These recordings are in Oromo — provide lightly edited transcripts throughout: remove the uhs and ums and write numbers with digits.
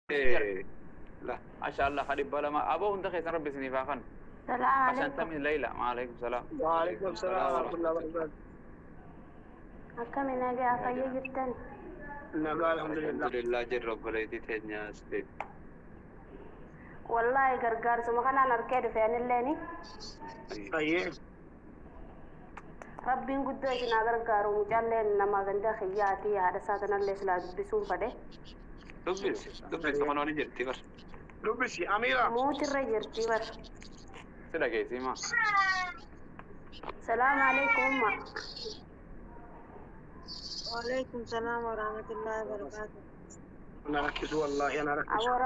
La masha Allah ka 200 aboo hunda keessan rabbi isiniif haa kennu. Salaam Ka alaikum. 50 Layla waalaikum salaam. وعليكم السلام ورحمة الله وبركاته. Akkami, nagaa fayyaa jirtan? Nagaa, alhamdulillah. Alhamdulillah jirra, obboleettii teenya asxee. Wallaahi gargaarsuma kanaan arkee dhufe anilleeni. Ayyee. Rabbiin guddoo isin haa gargaaru. Mucaalleen nama ganda kiyyaati, haadha isaa tanallee silaa dubbisuun fedhe. Dubbisi, dubbisi, kunoon ni jirti bar. Dubbisi Amiira. Muutirra jirti bar. Si dhageessi maa. Salaamu alaikum umma. وعليكم السلام ورحمة الله وبركاته. Ana rakkisu, wallaahi ana rakkisu. Aboo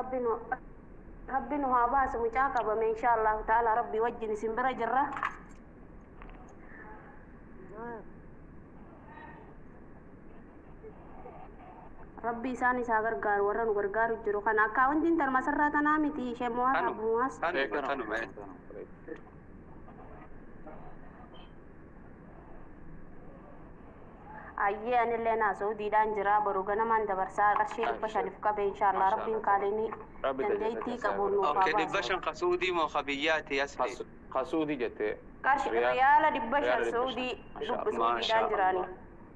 rabbi nu haa baasu, mucaa qabame insha Allahu ta'ala rabbi wajjin isin bira jirra. Rabbi isaan isaa gargaaru, warra nu gargaaru jiru kana akkaawuntiin tarmasarraa tanaa miti ishee mo'aa Tanu, qabu. tanuma, tanuma. Ayyee, anillee naa Saudiidhaan jira, boru ganamaan dabarsaa qarshii 500 qabe inshallah rabbiin kaalini Rabbi dandeettii qabu nuuf haa Okay, dhibba baasu. shan ka Suudii moo ka biyyaati asli? Ka Suudii jettee. Qarshii riyaala 500 Saudii Saudiidhaan jiraani.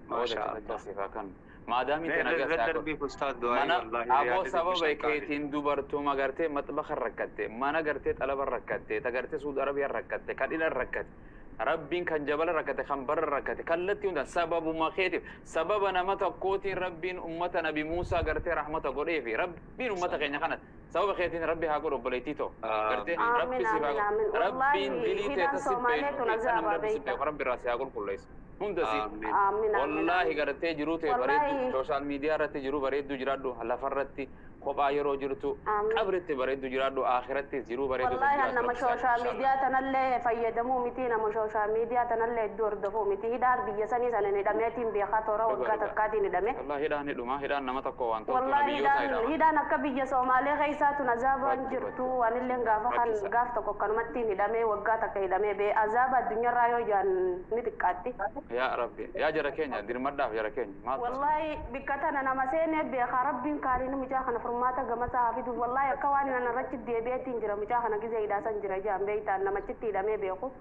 Maasha Allah. Kan maadaamii tana Irra gasaa darbii ustaad du'aa mana wallahi aboo riyaala dhibba sababa shan qaali. keetiin dubartuma gartee maxbaxa rakkatte, mana gartee xalaba rakkatte, ta gartee Suudi Arabiyaa rakkatte, kan ila rakkatte, rabbiin kan jabala rakkate, kan barra rakkate, kallattii hundaan sababuma keetiif, sababa nama tokkootiin rabbiin ummata nabi Muusaa gartee rahmata godheefi rabbiin ummata keenya kana sababa keetiin rabbi haa godhu, obboleettii too gartee Aamin, rabbi siif haa aamin, aamin. godhu, rabbiin Wallaahi dilii hidhaan teeta si Soomaalee beeku tun keessa namni azaabaa rabbi si beeyta. beeku, rabbi irraa si haa qulqulleessu hunda si. Aamin. Aamin, aamin, Wallaahi aamin. gartee jiruu ta'e bareeddu Wallaahi social media irratti jiruu bareedduu jiraadhu, lafarratti kophaa yeroo jirtu aamin. qabritti bareedduu jiraadhu, akhirattis jiruu bareedduu Wallaahi an jiraadhu nama rabbi si haa social godhu media tanallee fayyadamuu miti, nama social media tanallee hedduu hordofuu miti. Hidhaan biyya sanii sanin hidhameetiin beekaa toora Dhuga waggaa dhuga. takkaatiin hidhame. Wallaahi hidhaan hidhuma, hidhaan nama tokko waan ta'utu Wallaahi nabiyyoota hidhaan hidhama. Hidhaan akka biyya Soomaalee keessaa tun azaabaan Rakkoo jirtu. rakkoo. Anilleen gaafa kan Rakkisa. gaaf tokko akkanumattiin hidhamee waggaa takka hidhamee bee azaaba addunyaarraa yoo jaan ni xiqqaatti. Yaa rabbi, yaa jara keenya, dirmadhaaf jara keenya maal ta'a? Wallaahi bikka tana nama seenee beekaa, rabbiin kaaliin mucaa kana furmaata gamasaa haa fidu. Wallaahi akka waan nan irratti deebi'eetiin jira, mucaa kana gizee hidhaasan jira jaan beeytaan namachitti hidhamee beeku.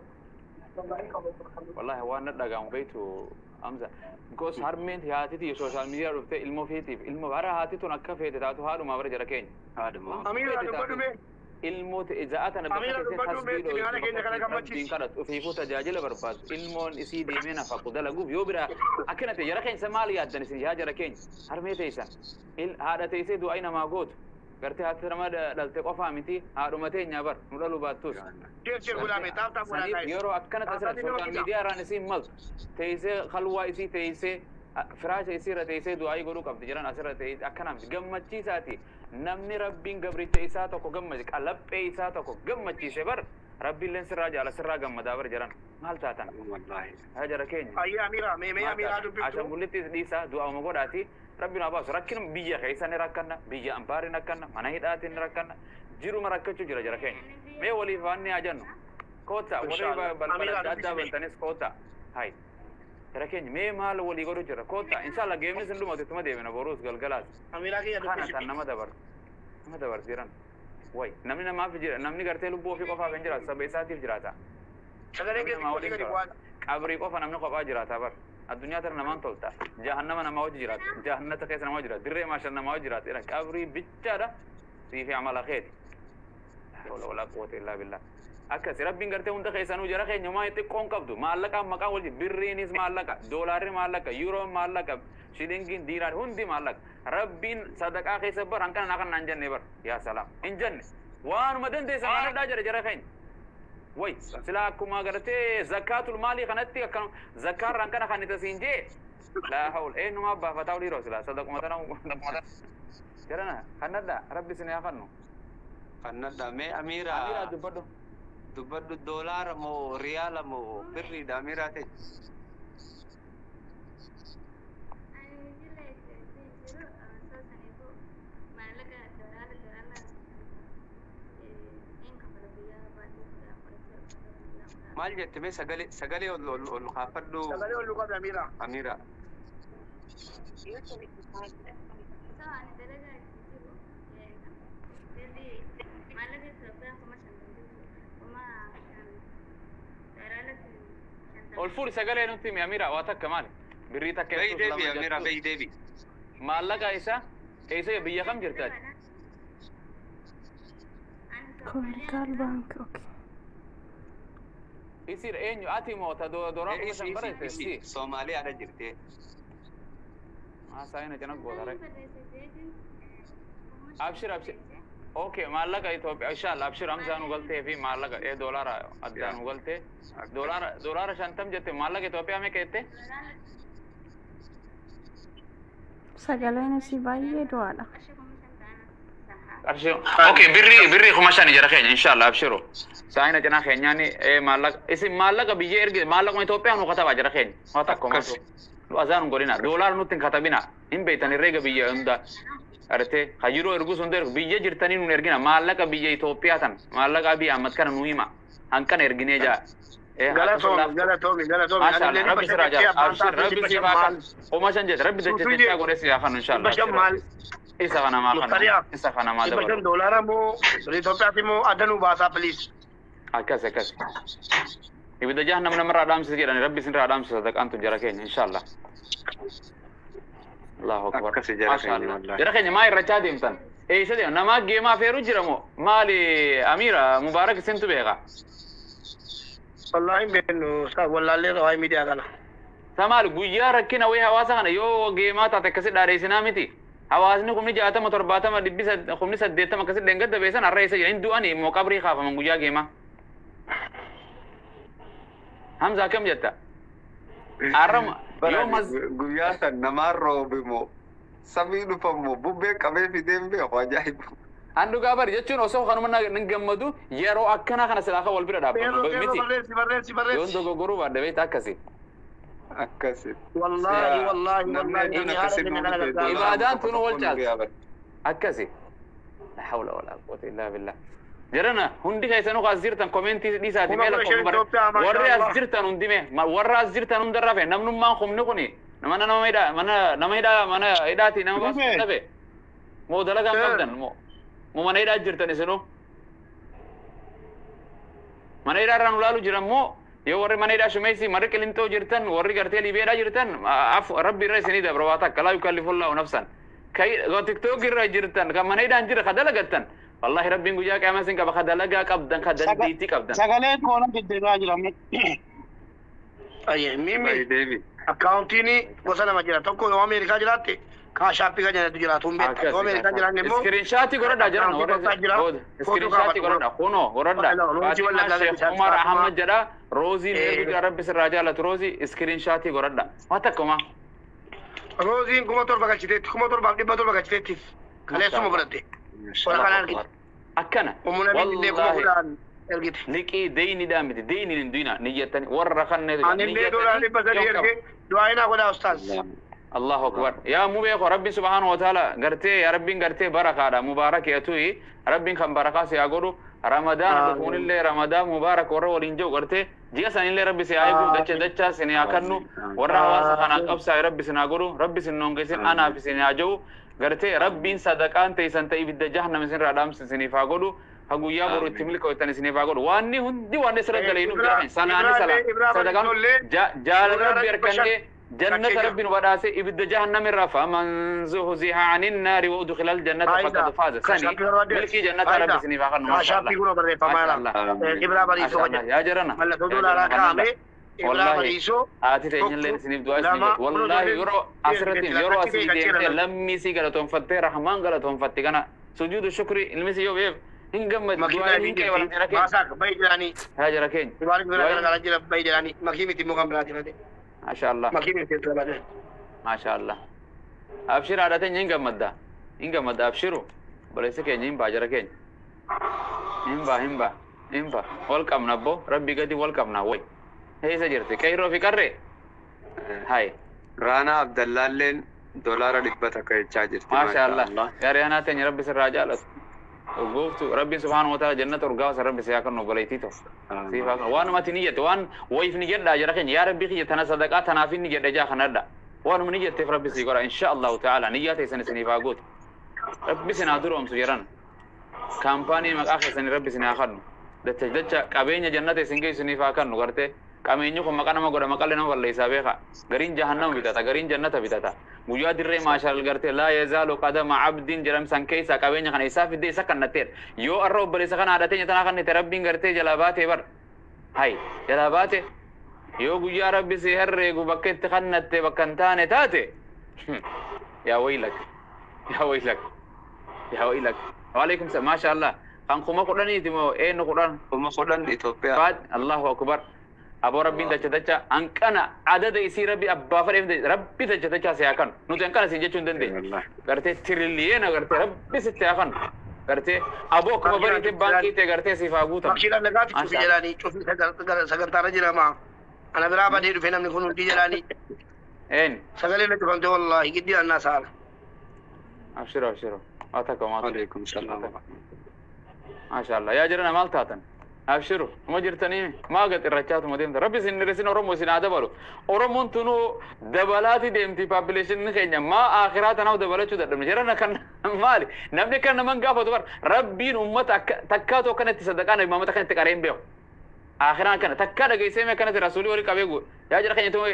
Wallaahi waan na dhagahamu beektu Hamza. Because harmeen haatiti social media dhuftee ilmoo feetiif ilmoo bara haati tun akka feete taatu haadhumaa bara jara keenya. Haadhuma. Amiira dubbadhu mee. Ilmoo za'a tana bakka Amiira keessee dubbadhu tasbii mee, haala dhooytu keenya bakka kana rabbiin gammachiisi. kadhatu ofiifuu tajaajila barbaadu ilmoon isii deemee nafaqu dalaguuf yoo biraa akkana ta'e, jara keenya maal yaaddan isin? Yaa jara keenya, harmee teessan haadha teessee du'aa namaa gootu gartee haati nama dhalte qofaa miti, haadhuma teenya bar nu dhaluu baattus. Share share godhame, tap tap godhaa Saniif guys. yeroo akkana Tap tasira tap nama social fida. media irraan isiin maltu teessee kalwaa isii teessee firaasha isii irra teessee du'aayii godhuu qabdi jiran asirra teessee akkana miti gammachiisaati. Namni rabbiin gabricha isaa tokko gammachi qalaphee isaa tokko gammachiise bar rabbiilleen sirraa jaala, sirraa gammadaa bar. Jiran maal taatan? Wallaahi. Haa jara keenya. Ayyee Amiira, mee mee Amiiraa dubbiftu. Ashaangullitti dhiisaa, du'aama godhaati rabbi naa baasu. Rakkina biyya keessa ni rakkanna, biyya ambaari ni rakkanna, mana hidhaatiin ni rakkanna, jiruma rakkachuu jira. Jara keenya, mee waliif waan ni haa jennu, koota warri Inshallah. balbala Amiiraa adda addaa dubbisi mee. bantanis koota. Hay jara keenya, mee maal walii godhu jira? Koota, inshallah geemni sin dhumatu ittuma deemina boruus galgalaas. Amiiraa kiyya Kana dubbisi. tan nama dabartu, nama dabartu jiran way namni namaaf jira, namni gartee lubbuu ofii qofaaf hin jiraatu, saba isaatiif jiraata. Sagalee Namni namaa keessa waliin gadi qaba. bu'aa. Qabrii qofa namni kophaa jiraata bar. Addunyaa tana namaan tolta, jahannama namaa wajji jiraata, jahannata keessa namaa jiraata, dirree maashan namaa wajji jiraata jedha. Qabrii bichaadha siifi amala keeti. La hawla wala quwwata illaa billah. Akkasi rabbiin gartee hunda keessanuu jara keenya maa xiqqoon qabdu maallaqaan maqaan wal birriinis maallaqa, doolaarri maallaqa, yuuroon maallaqa, shilingiin, diinaar hundi maallaqa. Rabbiin sadaqaa keessa bar hankana naa kan naan jenne bar, yaa salaam hin jenne, waanuma dandeessan kanadhaa jedhe. Jara keenya way sila akkuma gartee zakkaatul maalii kanatti akkana zakkaarraan kana kan itti siin jee, laa hawla, eenyumaa baafataa dhiiroo sila sadaquma tana jarana kannadha, rabbi isin haa kannu. Kannadha mee Amiira. Amiira dubbadhu. Dubbadhu, doolaara moo riyaala moo birriidha Amiiraa ta'e? Ani jila jiru osoo saniifuu maallaqa doolaara doolaara hin kafala guyyaa baatee 14 guyyaa 14. Maal jette mee? Sagalee sagalee ol ol ol kaafadhu. Sagalee ol qabdi Amiira. Amiira. Osoo ani dalagaa jiru Ol fuudhi sagalee nutti himi Amiira waa takka maali? Birrii takka Bahi jettuus deebi lama Amiira jettuus. bahi deebi. Maallaqa isa eessa biyya kam jirtaati? Commercial Bank, okay. Isiidha eenyu ati moo ta doolaara kuma Isi shan isi barreesse? isi Si. Soomaaliyaadha jirti. Maasaa ina cina goota re. Abshir abshir. Okay, maallaqa Itoophiyaa inshallah abshir Hamzaa nu galtee fi maallaqa doolaara addaa nu galtee. Doolaara 50 jette maallaqa Itoophiyaa meeqa jette? Sagaleen isii baay'ee du'aadha. Qarshii okay birrii 5,000 jara keenya inshallah abshiru. Saayina cinaa keenyaani maallaqa isin maallaqa biyya ergi maallaquma Itoophiyaa nu katabaa jara keenya. Waa takka Akkas. maatu. Nu azaan nu godhina doolaara nutti hin katabina hin beektan herreega biyya hunda. Artee hayyiroo ergus hunda ergu biyya jirtanii nun ergina maallaqa biyya Itoophiyaa tan maallaqa Abiy Ahmad kana nu hima hanqana erginee jaa. Galatoomi galatoomi galatoomi. Maasha Anillee Allah, dhibba Rabbi shan sirraa jettee jaalatu. abbaan Abshir, taatee Rabbi dhibba si shan haa maal? kan. 5,000 jette, Rabbi Suutuu dachachaa jee godhe si haa kanu inshallah. dhibba shan Abshir, maal? Isa kana maa kanu, Mustariyaa isa kana maa dhibba shan dabalu. doolaara moo Itoophiyaatti moo adda nuu baasaa please. Akkas akkas. Ibidda jahannam namarraa dhaamsisa jedhani Rabbi isinirraa dhaamsisa sadaqaan tun jara keenya inshallah. Allahu akbar. Akkasi jara Maasha keenya Allah. wallaahi. Jara keenya maa irrachaa deemtan? Eessa deema? Namaa geemaa feeru jira moo? Maali Amiira Mubaarak isintu beeka? Wallaahi hin beeknu ustaaz wallaallee waa'ee miidiyaa kana. Ta maali guyyaa rakkina wayii hawaasa kana yoo geemaa taate akkasi dhaadheessinaa miti. Hawaasni 60,000 70,000 80,000 akkasi dheengadda beesan har'a eessa jira? Hin du'ani immoo qabrii kaafaman guyyaa geemaa. Hamza akkam jetta? Har'a yoo mas Guyyaa san namaan roobe moo samii dhufa moo bubbee qabee fidee hin beeku ajaa'iba. An dhugaa bari jechuun osoo kanuma nan gammadu yeroo akkanaa kana silaa kan wal bira Qeerroo dhaabbannu qeerroo miti. barreessi barreessi Yoon barreessi. dogoggoruu baadde beekta akkasi. Akkasi. Wallaahi wallaahi Namni wallaahi hedduun inni haala akkasi keenya nuu kana dhufe gargaara. doolaara Ibaadaan tokko tunu wal tokko nu caalti. gaafate. Akkasi. La hawla wala quwwata illaa billah. Jarana hundi keessanuu as jirtan komentii dhiisaati Kuma mee kudha lakkoofnu shan bare Itoophiyaa maasha warri as Allah. jirtan hundi mee warra as jirtan hundarraa fe namnummaan humni kuni mana nama hidhaa mana nama hidhaa mana hidhaati nama baasu Dhufee. dhabe moo dalagaa hin Eh. qabdan moo moo mana hidhaa jirtan isinuu mana hidhaa irraa nu laalu jiran moo yoo warri mana hidhaa shumeessi warri qilintoo jirtan warri gartee liibeedhaa jirtan af rabbi irra isinii dabra waa takka laa yukallifullahu nafsan kai tiktok irra jirtan kan mana hidhaan jira ka dalagattan wallahi rabbiin guyyaa qiyaamaa isin qaba ka dalagaa qabdan ka dandeettii qabdan Sagaleen koona deddeebi'aa jira. Ayyee mimi Bahi deebi. akkaawuntiin gosa lama jira tokko yoo Ameerikaa jiraatte kaashaappii kan jedhatu jiraatu hin beekta yoo Ameerikaa jiraanne immoo Iskiriinshaatii godhadhaa jiran akkaawuntii gochaa jira warra footuu iskiriinshaatii kaafadhu. godhadhaa kunoo godhadhaa Roozii Faatimaa Wallaggaa Sheekh bishaan Umar Faatimaa Ahmad jedha Roozii nu ergu jira rabbi sirraa jaalatu Roozii iskiriinshaatii godhadhaa waan takkuma Rooziin 7,000 galchiteetti 7,700 galchiteetti kaleessuma fudhatte warra kana argite akkana humna illee kuma wallaahi kudhaan ergite. liqii deyniidhaa miti deyniin hin du'ina niyyattani warra kanneetu jira Ani illee doolaara 300 yoon qaba erge du'aa inaa godhaa ustaaz. Allahu akbar yaa mubee ko rabbi subhanahu wa ta'ala gartee yaa rabbiin gartee barakaadha mubaarak yaa tuyi rabbiin kan barakaa si haa godhu ramadaana dhufuunillee ramadaan mubaarak warra waliin jiru gartee ji'a sanillee rabbi si haa eegu dacha dachaa sin haa kennu warra hawaasa kanaa qabsaa rabbi sin haa godhu rabbi sin nongeessin anaaf isin haa jiru gartee rabbiin sadaqaan teessan ta'e ibidda jahannam isinirraa dhaamsi isiniif haa godhu ha guyyaa boru itti milkooftan isiniif haa godhu waanni hundi waan isirra dalayinuuf jedhame salaani Ibraa salaan sadaqaan Ibraallee jaalala doolaara rabbi 500 harkannee جنة galchee jira. رب بداسة إبد جهنم الرفا من زحزح عن النار وأدخل الجنة Faayidaa فقد فاز سني kaashaappii barbaadde ملكي جنة رب faayidaa سني فاخر ما شاء الله kaashaappii kunoo ما barreeffamaa شاء jira. الله Ibraa ما Bariisoo شاء kan الله jedhu يا جرنا mallattoo يا جرنا doolaaraa خنلا kaa'amee Ibraa والله Bariisoo haati teenyallee tokko isiniif du'aa isinii lama godhu kunoo wallaahi ijoolleen yeroo asirratti ergiteetti yeroo achi asii beekan deemtee jira. lammii sii galatoonfattee rahmaan galatoonfatte kana sujuudu shukri ilmi si yoo beef hin gammadu Makiinaa du'aa hin hin qeebalan jirti. jara keenya Maasaa bayi jedhanii yaa jara keenya Mubaarak bira du'aa garagaraa jira bayi jedhanii makii miti immoo kan biraati malee maasha Allah makii miti itti malee. maasha Allah abshir haadha teenya hin gammadda hin gammadda abshiru obboleessa keenya hin baa jara keenya hin baa hin baa hin baa wal qabna abbo rabbi gadi wal qabna way eessa jirti qeyroo fi qarree hay Raanaa Abdallaalleen doolaara 100 jechaa jirti. maasha Allah gaarii anaa teenya rabbi sirraa jaalatu urgooftu rabbiin subhaanahu wa ta'ala jannata urgaawasa rabbi siyaa kennu obboleettii ta'u siif haa kennu waanuma ati niyyette waan wayiif ni jedhaa jara keenya yaa rabbi kiyya tana sadaqaa tanaaf inni jedhe jaa kanadha waanuma niyyatteef rabbi sii godha insha allahu ta'ala niyyaa teessan isiniif haa gootu rabbi isin haa duroomsu jedhan kaampaanii maqaa keessanii rabbi isin haa kennu dacha dacha qabeenya jannata isin geessu isiniif haa kennu gartee Qabeenyi kun maqaa nama godha maqaalee nama balleessaa beeka. Gariin jahannama bitata gariin jannata bitata. Guyyaa dirree maashaal gartee laa yazaalu qadama abdiin jedhamsan keessaa qabeenya kana isaa fiddee isa kannatteedha. Yoo arra obboleessa kana haadha teenya tanaa kannite rabbiin gartee jalaa baatee bar. Hay jalaa baate yoo guyyaa rabbi si herreegu bakka itti kannatte bakka hin taane taate yaa waylak yaa waylak yaa waylak. Waalaikum salaam maasha Allah. Kan 10,000 moo eenyu 10? 10,000 Itoophiyaa. Faat Allahu akbar. Aboo rabbiin dacha dacha hanqana adada isii rabbi abbaa fedheef rabbi dacha dacha si haa kanu. Nuti hanqana siin jechuu hin dandeenye. Gartee tiriliyeena gartee rabbi sitti haa kanu. Gartee aboo akkuma bariite baankii ta'e gartee siif haa guutamu. Makshiidhaan nagaatti cufi jedhaanii cufi sagantaarra jirama. Ana biraa badee dhufe namni kun hundi jedhaanii. Een. Sagalee na cufamte wallaahi giddii annaa saala. Abshiro abshiro. Waa takka maatu. Waalaikum salaam. Maasha Allah. Yaa jirana maal taatan? Abshiru. Uma jirtanii maa gad irrachaatuma deemta. Rabbi isin hir'isin Oromoo isin haa dabalu. Oromoon tunuu dabalaati deemti population keenya maa akhiraa tanaaf dabalachuu dadhabne. Jirana kan maali? Namni kan naman gaafatu bar Rabbiin ummata takkaatu akkanatti sadaqaa nabi Muhammad akkanatti qareen beeku. Akhiraan kana takkaa dhageessee mee akkanatti rasuulii walii qabee guur. Yaa jira keenya tuma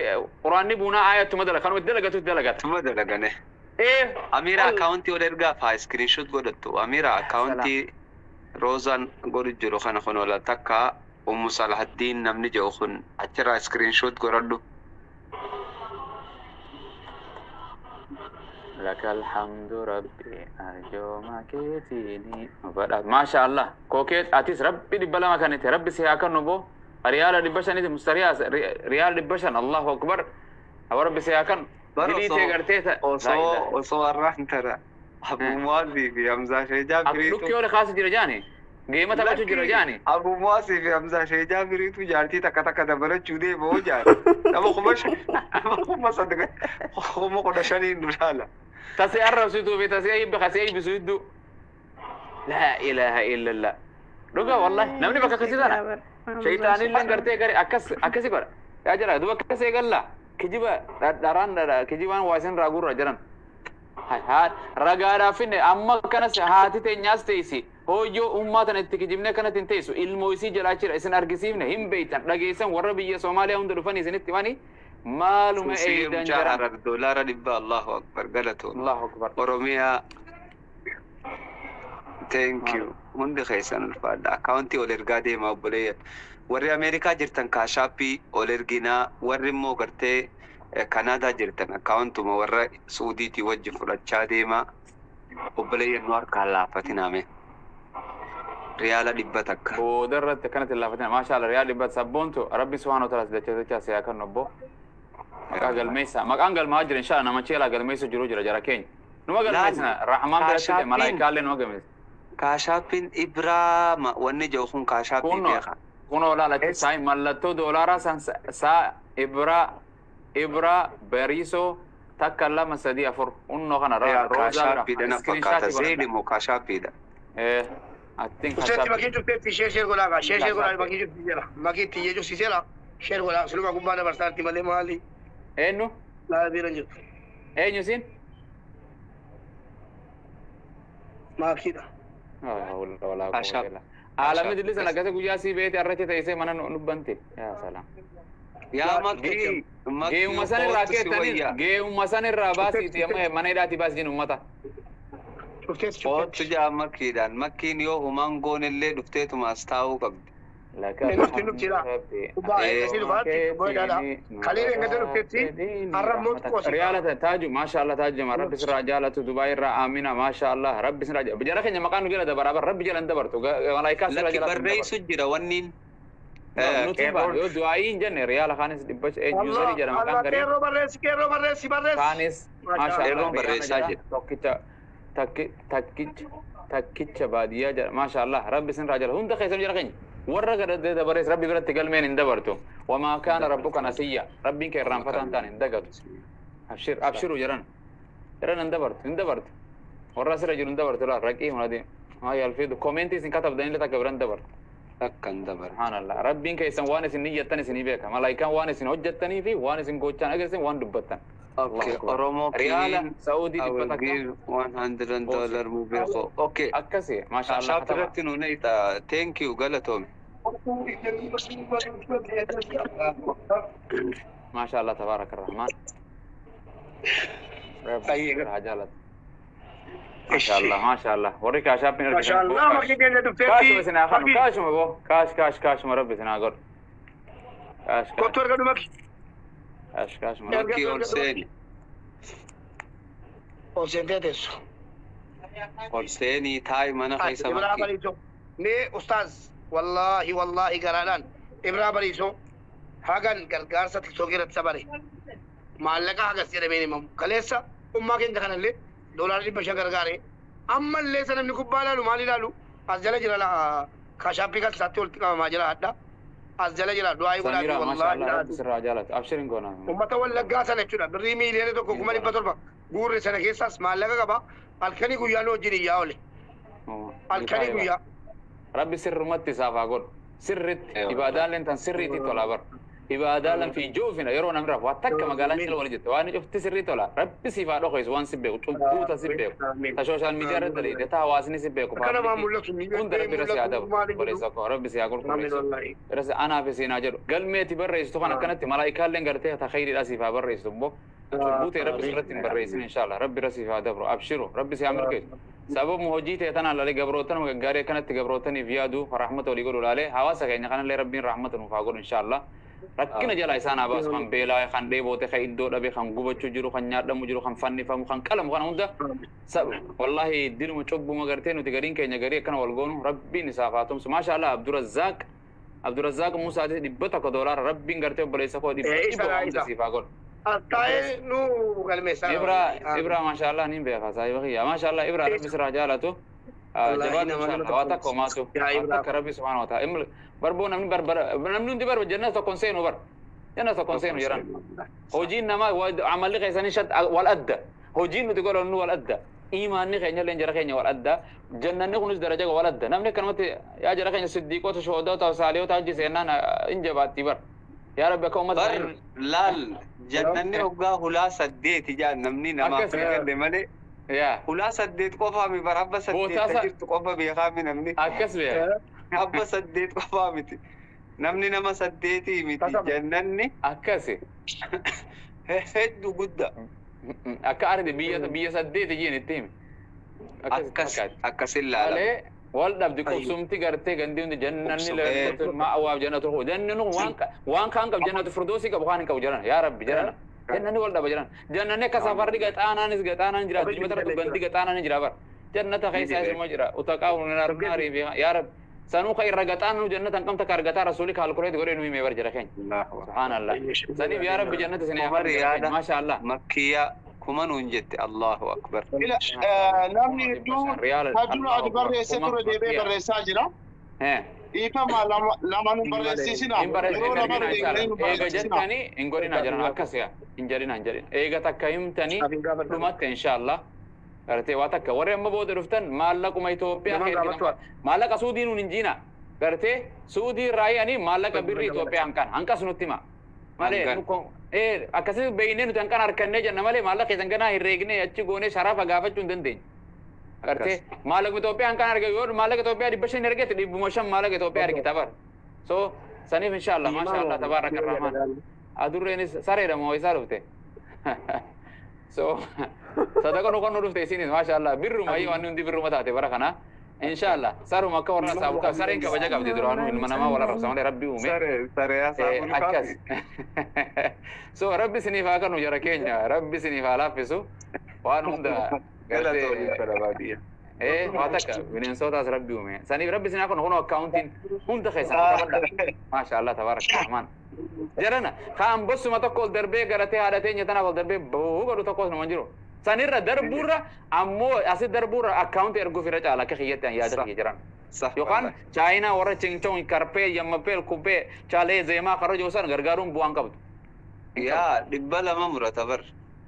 quraanni buunaa aayatuma dalaga kanuma itti dalagatu itti dalagata. Tuma dalagane. Ee. Amira akkaawuntii ol ergaa faa iskiriinshoot godhattu. Amira akkaawuntii Roozaan godhu jiru kana kun ola takka Ummu Salahaddiin namni jedhu kun achirraa iskiriinshoot godhadhu. لك الحمد ربي أرجو ما كيتيني ما شاء الله كوكيت أتيس ربي دبلا ما كانت ربي سياكن نبو ريال دبشن مسترياس ريال دبشن الله أكبر أو ربي سياكن دليتي قرتيتا osoo har'aan tara Abu Muwaazii fi Hamzaa Sheejaa Firiitu. Dhukkee wal kaasa jira jaani. Geema taphachuu jira jaani. Abu Muwaazii fi Hamzaa Sheejaa Firiitu jaartii takka takka dabalachuu deema hoo jaari. Nama 5,000 10,015 nu dhaala. Tasee arrabsituu fi tasee eebbi kasee eebbisu hedduu. Laa ilaaha illallah. Dhugaa wallahi namni bakka akkasii tana. Shayitaanillee gartee gari akkas akkasi godha. Yaa jira duba akkas eegalla. Kijiba dharaan kijibaan waa isin raagurra jiran. Ragaadhaaf finne amma akkanas haati teenyaas teessi hooyyoo ummaa tana itti kijibne akkanatti hin teessu ilmoo isii jalaa jira isin argisiifne hin beeytan dhageessan warra biyya Soomaaliyaa hunda dhufanii isinitti himanii maaluma eeydan jiran. $100 Allahu akbar galatoon. Allahu akbar. Oromiyaa thank you hundi keessan ulfaadha akkaawuntii ol ergaa deemaa obboleeyyan. Warri Ameerikaa jirtan kaashaappii ol erginaa warri immoo gartee Kanaadaa jirtan akkaawuntuma warra Suudiitii wajjin fudhachaa deemaa obboleeyyan nu harkaan laafatinaame. Riyaala 100. Booda irratti akkanatti laafatina maasha Allah riyaala 100 sabboontu rabbi subhaanahu wa ta'ala dachee dachaa siyaa kan obbo. Maqaa galmeessa maqaan galmaa jira insha Allah nama ceelaa galmeessu jiru jira jara keenya. Numa galmeessina Rahmaan biratti malaayikaallee numa galmeessa. Kaashaappiin Ibraama wanni jedhu kun kaashaappii beeka. Kunoo laala saa mallattoo doolaaraa san saa Ibraa Ibraa Bariisoo 1 2 3 4 unnoo kana roozaa bira. Kaashaappiidha na fakkaata zeedi moo kaashaappiidha. Attiin Usteetti makii cufteetti shee shee godhaa shee shee godhaa makii cufsiiseera makii itti iyyee cufsiiseera shee godhaa suluma gubbaa dabarsaatti malee maali. Eenyu? Laa bira hin jirtu. Eenyu siin? Makiidha. Aalamni dilli sana akkasii guyyaa sii beete arracha teessee mana nubbante. Yaa salaam. Yaa makii. Geemuma san irraa keettanii geemuma san irraa baasiiti amma mana hidhaatii baasi jennu uummata. Oottu jaa makkiidhaan makkiin yoo humaan goonellee dhufteetuma as taa'uu qabdi. Nuti nuti jira. Riyaala taaju maasha Allah taaju jama rabbi sirraa jaalatu Dubaay irraa Amina maasha Allah rabbi sirraa jaalatu jara keenya maqaan nu jala dabaraa bar rabbi jala hin dabartu malaayikaa sirraa Lakki jala barreessu jira wanniin. Nuti ba yoo du'aayii hin jenne riyaala kaanis dhibba yuuzarii jedha maqaan garii Qeerroo barreessi qeerroo barreessi barreessi. kaanis maasha Allah Qeerroon barreessaa jira. Tokkicha takkicha takkicha baadiyyaa jedha maasha Allah rabbi sirraa jala hunda keessan jara keenya. Warra gadadee dabarees rabbi biratti galmeen hin dabartu wamaa kaana rabbuka nasiyya rabbiin kee irraanfataan ta'an hin dagatu abshir abshiru jedhan jedhan hin dabartu hin dabartu warra asirra jiru hin dabartu laa raqii hunadi maa yalfiidu koomeentii isin katabdanillee takka bira hin dabartu Takka hin dabartu. subhaanallah rabbiin keessan waan isin niyyattan isinii beeka malaayikaan waan isin hojjettanii fi waan isin gochaan agarsiisan waan dubbattan Okay, Oromo riyaala King, Saudii I dhibba will takka give $100 mobile. Okay. akkasi maasha Allah Shaap irratti nu neeyxa. Thank you galatoome. Maasha Allah tabaaraka rahmaan. Rabbi haa jaalatu. Maasha Allah maasha Allah. Warri Cash App hin Maasha argitan. Allah makii keenya dhufteetti. Kaashuma isin haa kanu kaashuma boo kaash kaash kaashuma rabbi isin haa godhu. Kaash kaash Kottu argadhu maki. kaash kaashuma rabbi. Makkii ol seeni. Ol seentee teessu. Ol seenii taa'i mana keessa Ibraa makkii. Bariisoo. Mee ustaaz wallaahi wallaahi garaadhaan Ibraa Bariisoo hagan gargaarsa tiktookii irratti sabare maallaqa hagas jedhameen himamu kaleessa ummaa keenya kanallee $500 gargaare ammallee isa namni kubbaa ilaalu maal ilaalu as jala jira Cash App kan isaatti walitti qabamaa jira hadha as jala jira du'aa godhaa Samira maasha wallaahi Allah rabbi sirraa jaalatu. Abshirin goona. Ummata Wallaggaa sana jechuudha birrii 1,700,000 guurre sana keessaas maallaqa qaba halkanii guyyaa nu wajjin iyyaa oole halkanii guyyaa. Rabbi sirrumatti isaaf haa godhu. Sirritti ibaadaan tan sirriitti tola bar. Ibaadaan fi joofina yeroo namni rafu takka magaalaan jala wal jette waan cufti sirrii tola. Rabbi siif haa dhokeessu waan si beeku cubbuuta si beeku. Ta social media irra daleete ta hawaasni si beeku. Akka namaa mul'atu Hunda rabbi irra si haa dabu. Obboleessa koo rabbi si haa qulqulleessu. Irra si anaa fi siinaa jedhu. Galmeeti barreessitu kan akkanatti malaayikaalleen gartee ta khayriidhaa siif haa barreessitu immoo. Cubbuu ta'e rabbi sirratti hin barreessin inshallah. Rabbi irra siif haa dabru. Abshiru rabbi si haa milkeessu. Sababuma hojii ta'e tanaan laalee gabrootan gaggaarii akkanatti gabrootaniif yaadu rahmata walii godhu laalee hawaasa keenya kanallee rabbiin rahmata nuuf haa godhu inshallah. Rakkina jala isaan haa baasu kan beelaa kan dheeboote kan iddoo dhabe kan gubachuu jiru kan nyaadhamu jiru kan fannifamu kan qalamu kana hunda wallahi dinuma cubbuma gartee nuti gariin keenya garii akkana wal goonu rabbiin isaaf haa tumsu. Maasha Allah Abdurazzaaq Abdurazzaaq Musaatis $100 rabbiin gartee obboleessa koo dhibba Isa hunda isa. siif haa godhu. As taa'ee nu galmeessaa. Ibra Ibra maasha Allah niin beeka saahiba kiyya maasha Allah Ibra rabbi sirraa jaalatu. Wallaahi Jabaatu nama inshallah nama waa takka homaatu Yaa waa Ibra. takka rabbi subhaanahu wa ta'ala barboo namni barbara namni hundi barba jannata tokkon seenu bar jannata tokkon seenu jedhan hojiin namaa amalli keessanii shat wal adda hojiin nuti godhannu wal adda imaanni keenya illee jara keenya wal adda jannanni kunis daraja wal adda namni akkanumatti yaa jara keenya siddiiqota shuhadaota saaliyoota hajji seennaan hin jabaatti bar yaa rabbi akka ummata Bar laal jannanni hoggaa hulaa saddeeti jaan namni namaaf Akkas. hin galle malee yaa hulaa saddeet qofaa mi bar abba saddeet Bootaa ta jirtu qofa beekaa mi namni akkas beeka abba saddeet qofaa miti namni nama saddeetii miti Tasama. jannanni akkasi hedduu guddaa akka arde biyya biyya saddeeti jeen itti himi akkas akkasin laalama. Malee wal dhabdi qubsumti gartee gandi hundi jannanni Qubsumee. ma'awaaf jannatu janni nu waan waan kaan qabu jannatu firdoosi qabu kaan hin qabu jedhan yaa rabbi jedhan jannanni wal dhaba jedhan jannanni akka safarri gaxaanaanis gaxaanaan jira addunyaa irratti gandi gaxaanaan jira bar jannata keessa isuma jira utaqaa hunarnaarii fi yaa rabbi sanuu ka irra gaxaanu jannata hin qabta ka argataa rasuuli kaalkuleet godhee nu himee bar jira keenya subhaanallah saniif yaa rabbi jannata isin Umar yaada maasha allah makkiyaa kuma nuun jette Allahu akbar. Ila namni hedduun hedduun ati barreessee ture deebi'ee barreessaa jira. Dhiifama lama lama nu barreessisina. hin barreessin Yeroo hin lama ergina deemnee nu inshallah eega barreessisina. jettanii hin godhina jedhan akkas yaa hin jedhina hin jedhina eega takka himtanii dhumatte inshallah gartee waa takka warri amma booda dhuftan maallaquma Itoophiyaa Namaan keessa gaafachuu maallaqa Suudii nuun hin jiina gartee Suudii irraa ani maallaqa birri Itoophiyaa hanqan hanqas nutti hima malee Hanqan. nu akkasii beeynee nuti hanqan harkannee jenna malee maallaqa keessan ganaa hin reegne achi goonee sharafa gaafachuu hin dandeenyu. Gartee maallaqa Itoophiyaa hanqan arge yoo maallaqa Itoophiyaa 500 ergete 500 maallaqa Itoophiyaa argita bar. So saniif inshallah maasha Allah tabaaraka rahmaan. Adurreenis sareedha moo isaa dhufte. So sadaqa nu kan nu dhufte isinis maasha Allah birruma ayyoo wanni hundi birruma taate bara kana. Inshallah saruma akka warra saabu qaba sareen kabaja qabdi duraanuu ilma namaa wal arrabsa malee rabbi uume. Saree saree haasa'aa Akkas. So rabbi isiniif haa kennu jara keenya rabbi isiniif haa laaffisu waan hunda Galatoonni gartee fara baadiyyaa. Waa takka bineensotaas rabbi uume saniif rabbi isin haa kennu kunoo akkaawuntiin hunda keessan qabadha maasha Allah tabaaraka rahmaan jarana kaan bossuma tokko ol darbee garatee haadha teenya tanaaf ol darbee buu godhu tokkos nama hin jiru sanirra darbuurra ammoo asi darbuurra akkaawuntii erguuf irra caala akka kiyyatti an yaada kiyya jiran yookaan chaayinaa warra chingchong karpee yammappeel kubbee chaalee zeemaa karra jiru san gargaaruun bu'aan qabdu Yaa 200 murata bar.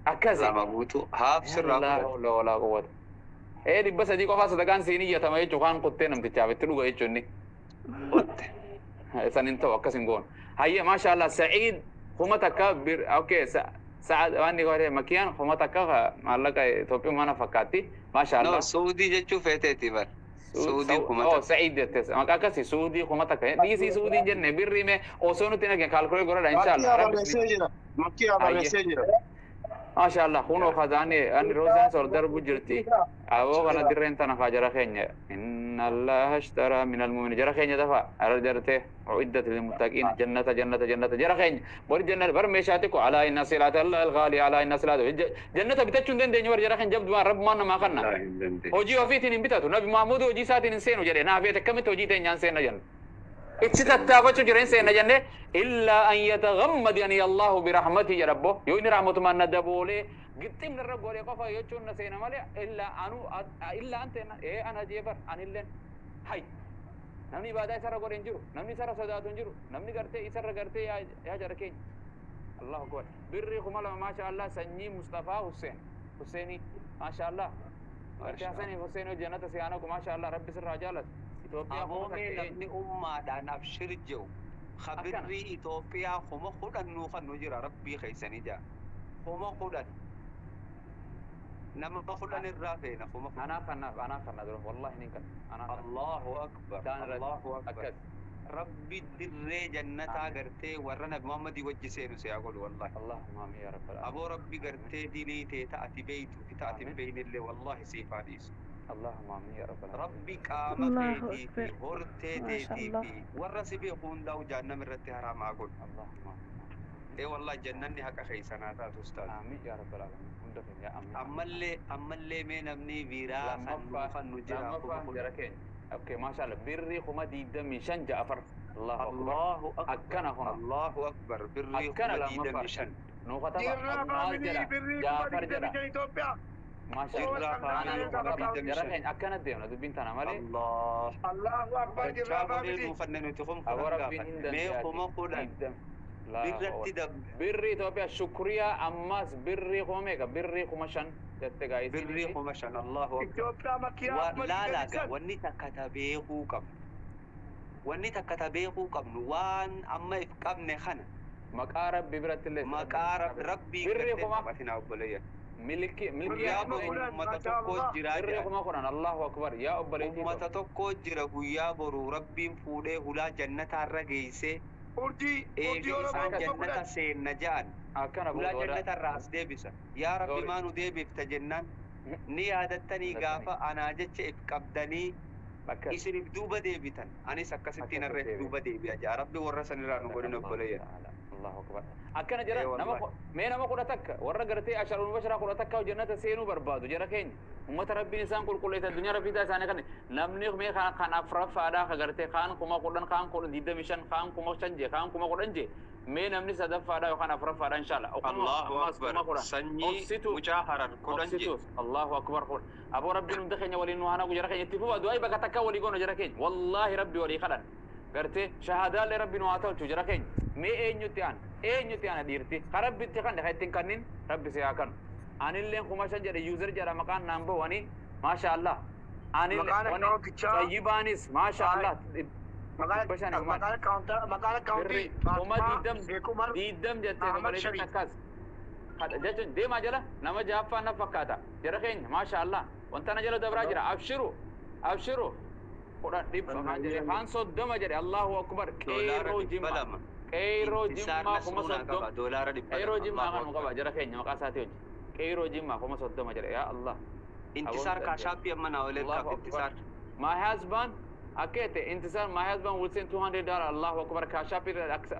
Akkasi. Lama guutuu haaf sirraa laa fudhate. hawla walaa quwwata. 300 qofaa sadaqaan siin iyyatama jechuun kaan kuttee namtichaaf itti dhuga jechuun inni. Qotte. San hin ta'u akkas hin goonu. Hayya maasha Allah Sa'iid 1000 bir okay Sa'ad waan inni godhe makkiyaan 1000 maallaqa Itoophiyaa mana fakkaatti maasha No Allah. Suudii jechuu feeteeti bar. Suudii kuma Oh, takka. Sa'iid jettes. Maqaa akkasii Suudii kuma takka. Dhiisii Suudiin jenne birrii mee osoo nuti hin argine kaalkulee godhadha inshallah. Makkiyaa Rabbi barreessee jira. Makkiyaa barreessee jira. Maashaallah kunoo kazaani ani roosaan sol darbu jirti. Aboo kana dirreen tana kaa jara keenya. Inna Allaha ashtara min almu'minin. Jara keenya dafa ara jarte uiddat lil muttaqin jannata jannata jannata jara keenya. Bor jannata bar meeshaa xiqqoo alaa inna silaata Allah al-ghaali alaa inna silaata. Jannata bitachuu hin dandeenyu bar jara keenya jabdumaan rabbumaan namaa kanna. Wallaahi hin dandeenye. Hojii ofiitiin hin bitatu. Nabi Mahmuud hojii isaatiin hin seenu jedhe. Naaf eete akkamitti hojii teenyaan seenna jenna. Itti tattaafachuu jira hin seenna jenne illaa an yataghammadani Allahu birahmatihi jedha abbo. Yoo inni rahmatumaan na daboolee gixximni irra godhe qofa jechuun na seena malee illaa anu illaa an teenna ee ana jee bar anilleen hay. Namni ibaadaa isarra godhe hin jiru. Namni isarra sodaatu hin jiru. Namni gartee isarra gartee yaa jara keenya. Allahu akbar. Birrii 2000 maasha Allah sanyii Mustafaa Hussein. Husseinii maasha Allah. Gartee Hasanii Hussein hojii jannata si haa naqu maasha Allah rabbi sirraa jaalatu. Itoophiyaa kuma Aboo mee takka namni ummaadhaan abshir jedhu Akkana. kabirrii Itoophiyaa 10,000 nuu kan jira rabbii keessanii jaa. 10,000. Nama 10 irraa feena 10,000. Anaaf kanaaf anaaf kana dura wallahi nin kana anaaf kana. Allahu akbar. Daan irratti Allahu akbar. akkas. Rabbi dirree jannataa Amiin. gartee warra Nabi Muhammadii wajji seenu si haa godhu wallahi. Allahumma amiin yaa rabbal Aboo aalamiin. rabbi gartee dilii tee ta'ati beeytu fi ta'ati hin Amiin. beeynillee wallahi siif haa dhiisu. Allahumma amiin yaa rabbal aalamiin. Rabbi qaama Allahu keetii fi akbar. hortee Maasha teetii Allah. fi warra si beeku hundaa'u jahannam irratti haraam haa godhu. Allahumma amiin. Ee wallahi jannanni haqa keessanaa taatu ustaaz. Amiin yaa rabbal aalamiin. Hunda keenya amiin. Ammallee ammallee mee namni biraa kan nuu Lammaffaa kan nu jira kuma lammaffaa kudhan. jara keenya. Okay maasha Allah birrii 25,000 Ja'afar. Allahu akbar. Allahu akbar. Akkana kuna. Allahu akbar. Birrii Akkana kuma lammaffaa. digdamii shan. Nuu kataba. Jirraa Maal faamilii jedha? birrii kuma Jaafar digdamii jedha. shan Itoophiyaa. Maasha Allah. Jirraa faamilii Anaa kuma kataba. digdamii Jara shan. keenya akkana deemna dubbiin tana malee. Allah. Allahu akbar jirraa Dachaa godhee faamilii. nuufanne nuti kum Aboo kudhan rabbiin hin gaafanne. Mee dandeyaati. 10,000 Digdam. Laa birratti hawla. dab Birrii Itoophiyaa shukriyaa ammas birrii kuma meeqa? Birrii 5,000 jette gaa birrii isinis. 5,000 Allahu akbar. Itoophiyaa makkiyaa kuma Laalaa digdamii gaa shan. wanni takka ta beekuu qabnu. Wanni takka ta beekuu qabnu waan amma if qabne kana Maqaa rabbi biratti illee maqaa rabbii Birrii gartee kuma taphatinaa obboleeyyan. milki Guyyaa milkiyaa Kuma boru kudhan uummata maasha tokko Allah. jiraa birrii jedhan. 10,000 Allahu akbar yaa obboleettii Uummata too. tokko jira guyyaa boru rabbiin fuudhee hulaa jannataarra geessee Urjii urjii eega Oromoo isaan kuma jannata kudhan. seenna ja'an Akkana hulaa booda warra jannatarraa as deebisa. Yaa rabbi Sorry. maa nu deebifta jennaan ni yaadattanii Yaadattanii. gaafa anaa jecha if qabdanii Akkas. isiniif duuba deebitan anis akkasittiin Akkasitti har'a if deebi'e. duuba deebi'a jaa rabbi warra sanirraa nu godhin Allahu obboleeyyan. ta'ala. Allahu akbar. Akkana jira Ee nama wallahi. mee nama 11 warra gartee asharul mubasharaa 11 jannata seenuu barbaadu jara keenya. Ummata rabbiin isaan qulqulleesse addunyaa rabbii isaanii kan namni mee kan afuraffaadhaa ka gartee kaan 10,000 kaan 25,000 kaan 5,000 jee kaan 10,000 jee mee namni sadaffaadhaa yookaan afuraffaadhaa inshallah. Allahu Ammas akbar. 10,000. Sanyii Obsitu mucaa harar 10 jee. Obsitus. Allahu akbar. Aboo rabbiin hunda keenya waliin nu haa naqu jara keenya itti fufa du'aa bakka takka walii goona jara keenya. Wallaahi rabbi walii kadhan. Gartee shahaadaallee rabbi nu haa tolchu jara keenya. Mee eenyutti aan eenyutti aana dhiirti ka rabbitti kan ka ittiin kannin rabbi si haa kanu. Anilleen 5,000 jedhe yuuzar jedha maqaan naan bahu maasha Allah. Anillee Maqaan wani akkaawuntichaa tayyibaanis maasha Allah. maqaan 500 kumaan. maqaan akkaawuntaa maqaan Birrii akkaawuntii kuma Faatimaa digdam Sheek Umar digdam jettee Ahmad obboleettiin Shariif. akkas. Kada jechuun deemaa jala nama jaaffaan na fakkaata. Jara keenya maasha Allah. Wanta na jala dabraa jira. Abshiru abshiru kudhan dhibba kaan jedhe kaan 30 jedhe Allahu akbar. Doolaara Qeerroo dhibba jimma lama. qeerroo Intisaar jimmaa kuma Nasruunaa soddoma qaba. Doolaara dhibba qeerroo lama. jimmaa Allahu kan nu qaba akbar. jara keenya maqaa isaatii hojii. Qeerroo jimmaa 30,000 jedhe yaa Allah. Intisaar Aboon kaashaappii amma naa ol ergaaf Allahu akbar. intisaar. My husband akete intisar my husband will send $200 Allahu akbar kaashaappii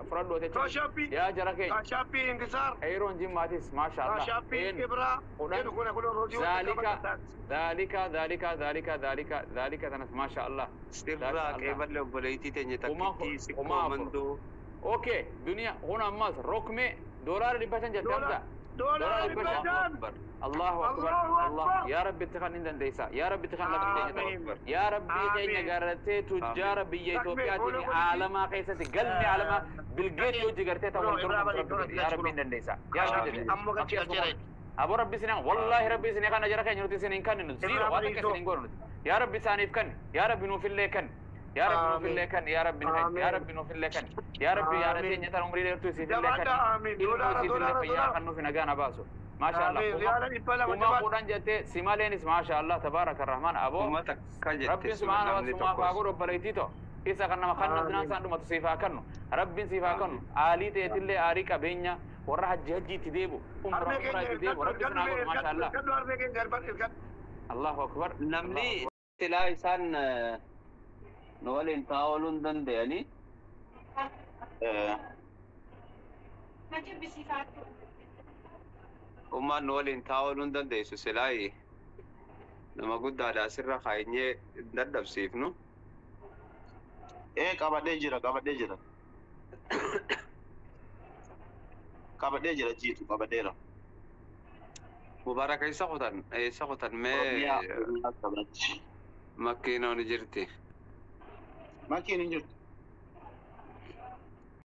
fudhadhu jechuun Kaashaappii yaa jara keenya. Kaashaappii Intisaar Qeerroon jimmaatis maasha Allah. Kaashaappii Een Ibraa kudhan jedhu kun kun hojii walitti ذلك qabatan. ذلك ذلك ذلك ذلك ذلك تنس ما شاء الله ما شاء Sirraa الله qeeballe obboleettii teenya kuma takkittii sikkoo kuma afur mandoo. اوكي دنيا هنا ماس ركمه دولار اللي بشن جت Doolaara همزه دولار doolaara اللي dhibba بشن Allahu shan. akbar. الله اكبر Allahu الله akbar. يا رب تخن إن ديسا يا رب تخن لك Allahu تيجي Amiin. akbar. يا ربي تيجي Amiin. قرتي تجار Amiin. بيا Takbir إثيوبيا fuula تيجي godhiti. عالما قيستي قلبي عالما بالجيت يوجي قرتي Kunoo تقول Ibraa تركم balii ربي kunoo يا ربي kunoo. إن ديسا يا ربي Kaashaappii ديسا amma gachi مكي أسمع galcheera. أبو ربي سنين والله ربي سنين كان جرى كان ينوتي سنين كان زيرو Ibraa واتا balii كسنين قولون يا ربي سانيف كان يا ربي نوف اللي كان يا ربي نوف اللي Amiin. كان يا ربي نهي يا Amiin. ربي نوف اللي كان يا ربي يا رتين Amiin. يتر عمري ليرتو سيف اللي كان Jabaadhaa amiin. ilmoo Doolaara siif illee doolaara fayyaa doolaara. kan nuuf nagaa na baasu. Maasha Allah. Amiin. Riyaala 200 Kuma jabaadhu. 10 jettee simaleenis maasha Allah tabaaraka rahmaan aboo. Kuma takka jette Rabbiin subhaana wa namni sumaaf haa tokkos. godhu obboleettii too. Isa kan nama kan adunaan isaan dhumatu siif haa kennu. Rabbiin siif haa kennu. Aalii ta'eetillee aarii qabeenya warra hajji hajji itti deebu. Umra Harmee umra keenya itti deebu. irkadhu Rabbi irkadhu sin haa godhu maasha irkadhu Allah. irkadhu harmee keenya irkadhu irkadhu. Allahu akbar. Namni silaa isaan nu waliin taa'uu ooluu hin danda'anii. Ummaan nu waliin taa'uu ooluu hin dandeessu silaa nama guddaadha asirra kaa'inyee dadhabsiifnu. Ee qabadhee jira qabadhee jira. Qabadhee jira jiitu qabadheera. Mubaaraka isa kutan mee Oromiyaa Oromiyaa qabatti. Makkiinoon jirti. Makiin hin jirtu.